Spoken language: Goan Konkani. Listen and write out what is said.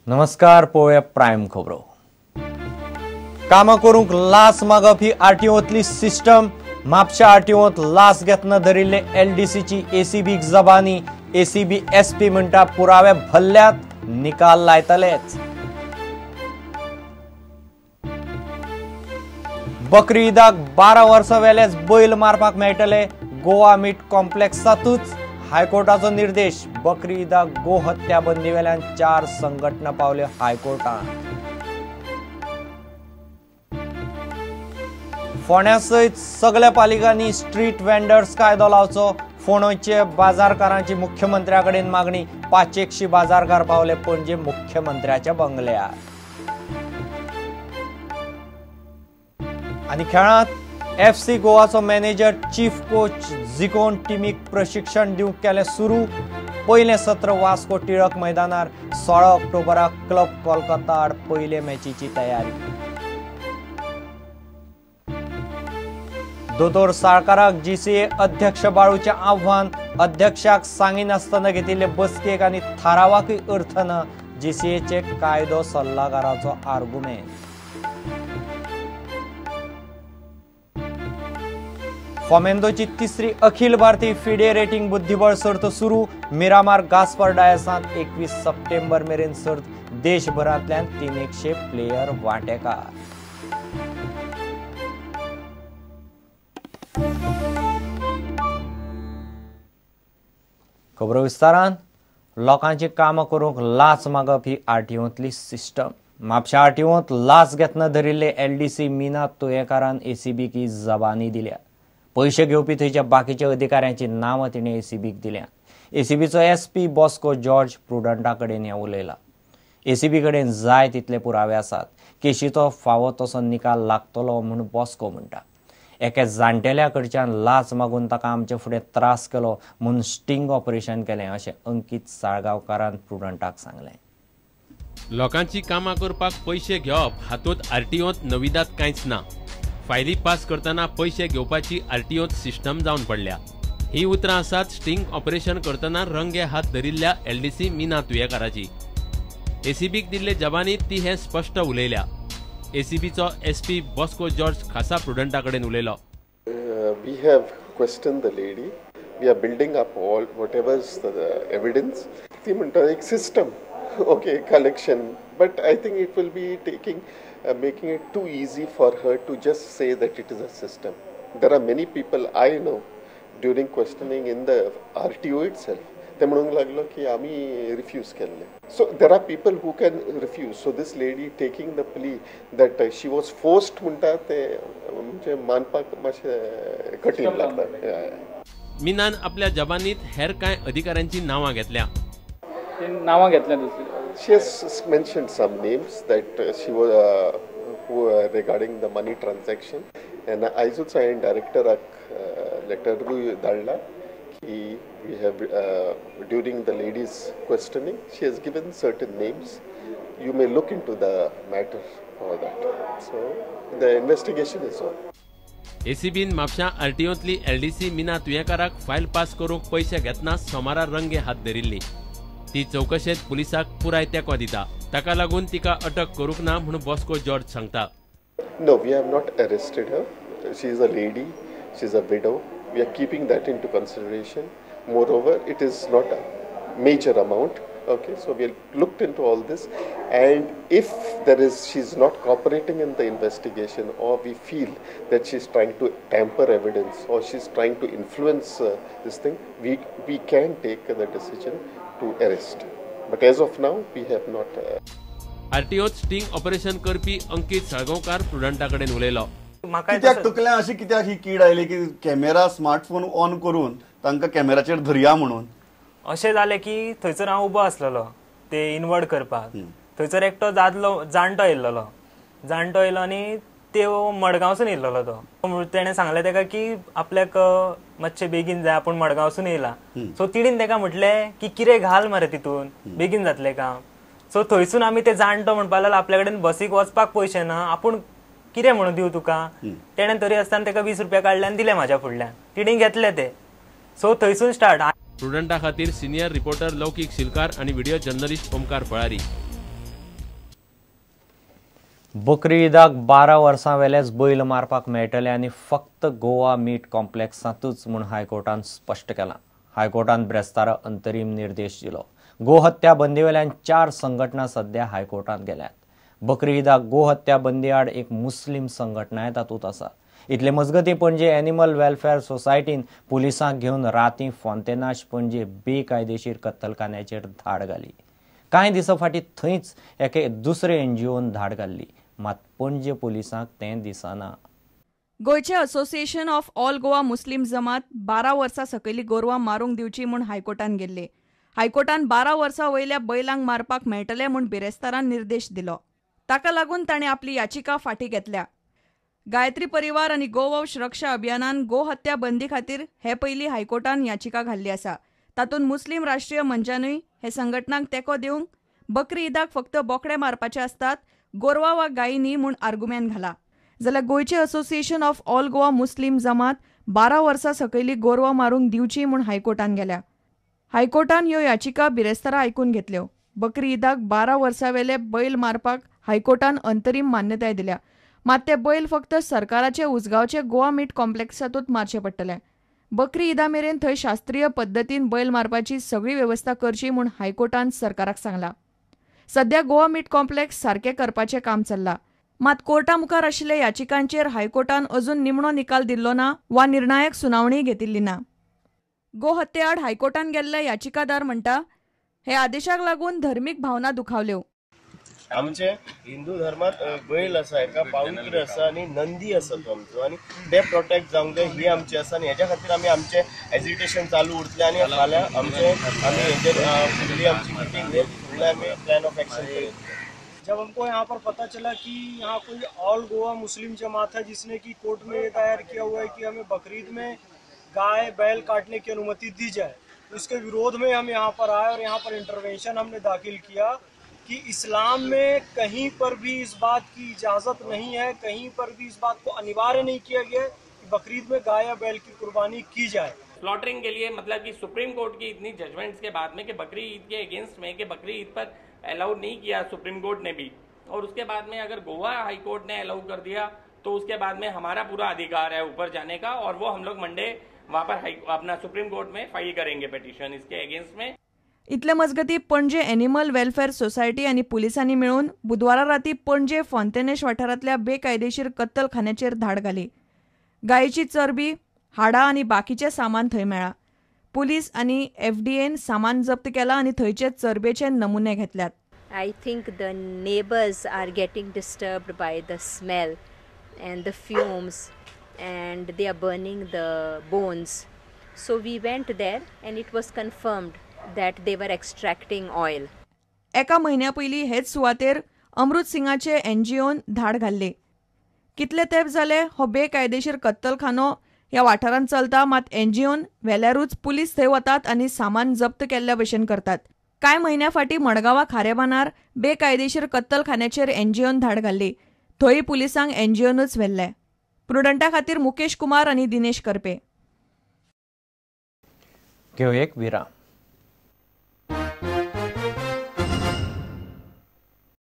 नमस्कार, पळोवया प्रायम खबरो. कामां करूंक लाच मागप ही आरटीओंतली सिस्टम. म्हापशा आरटीओंत लाच घेतना धरिल्ले एलडीसीची एसीबीक जबानी. एसीबी एसपी म्हणटा पुरावे भल्ल्यात, निकाल लायतलेच. बकरी ईदाक 12 वर्सां वेलेच बैल मारपाक मेळटले. गोवा मीट कॉम्प्लेक्सांतूच हायकोर्टाचो निर्देश. बकरी ईदाक गोहत्या बंदी वेल्यान 4 संघटना पावल्यो हायकोर्टांत. फोंड्या सयत सगळ्या पालिकांनी स्ट्रीट व्हेंडर्स कायदो लावचो. फोंडेचे बाजारकारांची मुख्यमंत्र्या कडेन मागणी. 500 बाजारकार पावले पणजे मुख्यमंत्र्याच्या बंगल्यार. आनी खेळांत एफसी गोवाचो मॅनेजर चीफ कोच जिकोन टिमीक प्रशिक्षण दिवंक केलें सुरू. पयलें सत्र वास्को टिळक मैदानार 16 ऑक्टोबराक क्लब कोलकाता आड पयले मॅचीची तयारी. दोतोर साळकाराक जीसीए अध्यक्ष बाळूचें आव्हान. अध्यक्षाक सांगिनासतना घेतिल्ले बसकेक आनी थारावाकय अर्थ ना. जीसीएचे कायदो सल्लागाराचो आर्गुमेंट. फोमेंदोची तिसरी अखिल भारतीय फिडे रेटिंग बुद्धिबळ सर्त सुरू. मिरामार गास्पर डायसांत 21 सप्टेंबर मेरेन सर्त. देशभरांतल्यान 300 प्लेयर वांटेकार. खबरो विस्तारान. लोकांची कामां करूंक लाच मागप ही आरटीओंतली सिस्टम. म्हापशा आरटीओंत लाच घेतना धरिल्ले एलडीसी मीना तुयेकारान एसीबीक ही जबानी दिल्या. पयशे घेवपी थंयच्या बाकीच्या अधिकाऱ्यांची नांवां तिणें एसीबीक दिल्या. एसीबीचो एसपी बॉस्को जॉर्ज प्रुडंटा कडेन हें उलयला. एसीबी कडेन जाय तितले पुरावे आसात. केशीचो फावो तसो निकाल लागतलो म्हूण बॉस्को म्हणटा. एका जाणटेल्या कडच्यान लाच मागून ताका आमचे फुडें त्रास केलो म्हूण स्टिंग ऑपरेशन केलें अशें अंकीत साळगांवकारान प्रुडंटाक सांगलें. लोकांची कामां करपाक पयशे घेवप हातूंत आरटीओंत नविदात कांयच ना. फायली पास करतना पयशे घेवपाची आरटीओंत सिस्टम जावन पडल्या. ही उतरां आसात स्टिंग ऑपरेशन करतना रंगे हात धरिल्ल्या एलडीसी मीना तुयेकाराची. एसीबीक दिल्ले जबानीत ती हें स्पश्ट उलयल्या. एसीबीचो एसपी बॉस्को जॉर्ज खासा प्रुडंटा कडेन उलयलो. We have questioned the lady. We are building up all whatever is the evidence. ती म्हणटा एक system, okay, collection, but I think it will be taking making it too easy for her to just say that it is a system. There are many people I know during questioning in the RTO itself, ते म्हणूंक लागलो की आमी रिफ्यूज केल्ले. So there are people who can refuse. So this lady taking the plea that she was forced म्हणटा ते म्हणजे मानपाक मातशें कठीण लागता. मीनान आपल्या जबानीत हेर कांय अधिकाऱ्यांची नांवां घेतल्या. नांवां घेतल्या दुसरी. She has mentioned some names that she was who regarding the money transaction, and आयजूच हांवें डायरेक्टराक लेटरूय धाडला की we have during the lady's questioning she has given certain names. You may look into the matter for that. So the investigation is on. एसीबीन म्हापशां आरटीओंतली एलडीसी मीना तुयेकाराक फायल पास करूंक पयशे घेतना सोमारा रंगे हात धरिल्ली. ती चवकशेंत पुलिसाक पुराय तेंको दिता. ताका लागून तिका अटक करूंक ना म्हूण बॉस्को जॉर्ज सांगता. No, we have not arrested her. She is a lady, she is a widow. We are keeping that into consideration. Moreover, it is not a major amount. Okay, so we have looked into all this, and if there is, she is not cooperating in the investigation, or we feel that she is trying to tamper evidence, or she is trying to influence this thing, we can take the decision to arrest. But as of now, we have not. आरटीओत sting operation करपी अंकित साळगांवकार प्रुडंटा कडेन उलयलो. कित्याक तकल्या अशी कित्याक ही कीड आयली की कॅमेरा स्मार्टफोन ऑन करून तांकां कॅमेराचेर धरया म्हणून? अशें जालें की थंयसर हांव उबो आसलेलो ते इनवर्ड करपाक. थंयसर एकटो दादलो जाणटो येयल्लो. जाणटो येयलो आनी ते मडगांवसून येयल्लो तो. तेणें सांगलें तेका की आपल्याक मातशें बेगीन जाय, आपूण मडगांवसून येयला. सो तिणेन तेका म्हटलें की कितें घाल मरे तितून, बेगीन जातलें काम. सो थंयसून आमी ते जाणटो म्हणपाक लागलो आपल्या कडेन बसीक वचपाक पयशे ना, आपूण कितें म्हणून दिवं तुका. तेणें तरी आसतना तेका 20 रुपया काडले आनी दिले म्हाज्या फुडल्यान. तिणें घेतले ते. सो थंयसून स्टार्ट. प्रुडंटा खातीर सिनियर रिपोर्टर लौकीक शिलकार आणि व्हिडिओ जर्नलिस्ट ओमकार फळारी. बकरी ईदाक 12 वर्सां वेलेच बैल मारपाक मेळटले आनी फक्त गोवा मीट कॉम्प्लेक्सांतूच म्हूण हायकोर्टान स्पश्ट केलां. हायकोर्टान ब्रेस्तारा अंतरीम निर्देश दिलो. गोहत्या बंदी वेल्यान 4 संघटना सध्या हायकोर्टांत गेल्यात. बकरी ईदाक गोहत्या बंदी आड एक मुस्लीम संघटनाय तातूंत आसा. इतले मजगतीं पणजे एनिमल वेलफेअर सोसायटीन पुलिसांक घेवन रातीं फोंतेनाश पणजे बेकायदेशीर कत्तलखान्याचेर धाड घाली. कांय दिसां फाटीं थंयच एके दुसरे एनजीओन धाड घाल्ली, मात पणजे पुलिसांक तें दिसना. गोंयचे association of all Goa Muslim Jamaat 12 वर्सां सकयली गोरवां मारूंक दिवची म्हूण हायकोर्टान गेल्ले. हायकोर्टान 12 वर्सां वयल्या बैलांक मारपाक मेळटले म्हूण बिरेस्तारान निर्देश दिलो. ताका लागून ताणें आपली याचिका फाटीं घेतल्या. गायत्री परिवार आनी गोवंश रक्षा अभियानान गोहत्या बंदी खातीर हे पयलीं हायकोर्टान याचिका घाल्ली आसा. तातूंत मुस्लीम राष्ट्रीय मंचानूय हे संघटनांक तेंको दिवंक बकरी ईदाक फक्त बोकडे मारपाचे आसतात, गोरवां वा गायी न्ही म्हूण आर्गुमेंत घाला. जाल्यार गोंयचे association of all Goa Muslim Jamaat 12 वर्सां सकयली गोरवां मारूंक दिवची म्हूण हायकोर्टान गेल्या. हायकोर्टान ह्यो याचिका बिरेस्तारा आयकून घेतल्यो. बकरी ईदाक 12 वर्सां वेले बैल मारपाक हायकोर्टान अंतरीम मान्यताय दिल्या, मात ते बैल फक्त सरकाराचे उजगांवचे गोवा मीट कॉम्प्लेक्सांतूच मारचे पडटले. बकरी ईदा मेरेन थंय शास्त्रीय पद्दतीन बैल मारपाची सगळी वेवस्था करची म्हूण हायकोर्टान सरकाराक सांगला. सध्या गोवा मीट कॉम्प्लेक्स सारकें करपाचें काम चल्लां, मात कोर्टा मुखार आशिल्ल्या याचिकांचेर हायकोर्टान अजून निमणो निकाल दिल्लो ना वा निर्णायक सुनावणी घेतिल्ली ना. गोहत्ये आड हायकोर्टान गेल्ले याचिकादार म्हणटा, हे आदेशाक लागून धर्मीक भावना दुखावल्यो. आमचे हिंदू धर्मात बैल आसा, एका पावित्र्य आसा आनी नंदी आसा तो आमचो, आनी ते प्रोटेक्ट जावंक जाय ही आमची आसा. आनी हेज्या खातीर आमी आमचे एजिटेशन चालू उरतलें आनी फाल्यां आमचे आमी हेजेर फुडली आमची मिटींग घेवन फुडले आमी प्लॅन ऑफ एक्शन करतले. जब हमको यहाँ पर पता चला कि यहाँ कोई ऑल गोवा मुस्लिम जमात है जिसने कि कोर्ट में ये दायर किया हुआ है कि हमें बकरीद में गाय बैल काटने की अनुमति दी जाए, उसके विरोध में हम यहाँ पर आए और यहाँ पर इंटरवेंशन हमने दाखिल किया कि इस्लाम में कहीं पर भी इस बात की इजाज़त नहीं है, कहीं पर भी इस बात को अनिवार्य नहीं किया गया कि बकरीद में गाय या बैल की कुर्बानी की जाए। स्लॉटरिंग के लिए मतलब कि सुप्रीम कोर्ट की इतनी जजमेंट्स के बाद में कि बकरी ईद के अगेंस्ट में कि बकरी ईद पर अलाउ नहीं किया सुप्रीम कोर्ट ने भी, और उसके बाद में अगर गोवा हाई कोर्ट ने अलाउ कर दिया तो उसके बाद में हमारा पूरा अधिकार है ऊपर जाने का, और वो हम लोग मंडे वहाँ पर अपना सुप्रीम कोर्ट में फाइल करेंगे पिटीशन इसके अगेंस्ट में। इतले मजगती पणजे एनिमल वेलफेअर सोसायटी आनी पुलिसांनी मेळून बुधवारा राती पणजे फोंतेनेश वाठारांतल्या बेकायदेशीर कत्तलखान्याचेर धाड घाली. गायेची चरबी, हाडां आनी बाकीचें सामान थंय मेळ्ळां. पुलीस आनी एफडीएन सामान जप्त केलां आनी थंयचे चरबेचे नमुने घेतल्यात. I think the neighbours are getting disturbed by the smell and the fumes and they are burning the bones. So we went there and it was confirmed that they were extracting oil. एका म्हयन्या पयलीं हेच सुवातेर अमृत सिंगाचे एनजीओन धाड घाल्ली. कितले तेंप जाले हो बेकायदेशीर कत्तलखानो ह्या वाठारांत चलता, मात एनजीओन वेल्यारूच पुलीस थंय वतात आनी सामान जप्त केल्ल्या भशेन करतात. कांय म्हयन्या फाटीं मडगांवां खारेबानार बेकायदेशीर कत्तलखान्याचेर एनजीओन धाड घाल्ली. थंय पुलिसांक एनजीओनूच व्हेल्ले. प्रुडंटा खातीर मुकेश कुमार आनी दिनेश करपे. घेवं एक विराम.